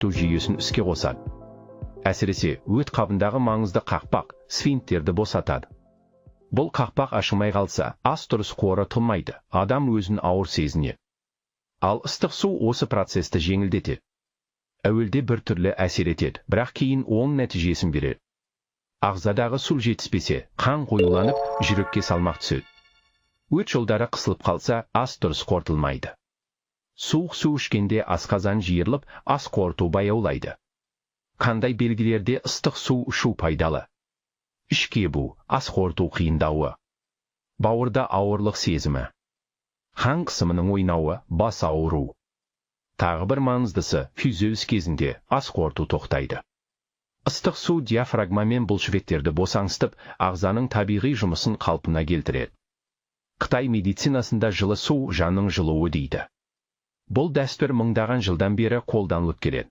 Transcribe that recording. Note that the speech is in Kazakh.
Жүйесін іске қосады. Әсіресе өт қабындағы маңызды қақпақ, сфинктерді босатады. Бұл қақпақ ашылмай қалса, ас дұрыс қорытылмайды, адам өзін ауыр сезінеді. Ал ыстық су осы процесті жеңілдетеді. Әуелде бір түрлі әсер етеді, бірақ кейін оң нәтижесін береді. Ағзадағы су жетіспесе, қан қоюланып, жүрекке салмақ түседі. Өт жолдары қысылып қалса, ас дұрыс қорытылмайды. Суық су ішкенде асқазан жиырылып, ас қорыту баяулайды. Қандай белгілерде ыстық су ішу пайдалы? Іш кебу, ас қорыту қиындауы. Бауырда ауырлық сезімі. Қан қысымының ойнауы, бас ауыру. Тағы бір маңыздысы, күйзеліс кезінде ас қорыту тоқтайды. Ыстық су диафрагма мен бұлшықеттерді босаңсытып, ағзаның табиғи жұмысын қалпына келтіреді. Қытай медицинасында жылы су жанның жылуы дейді. Бұл дәстүр мыңдаған жылдан бері қолданылып келеді.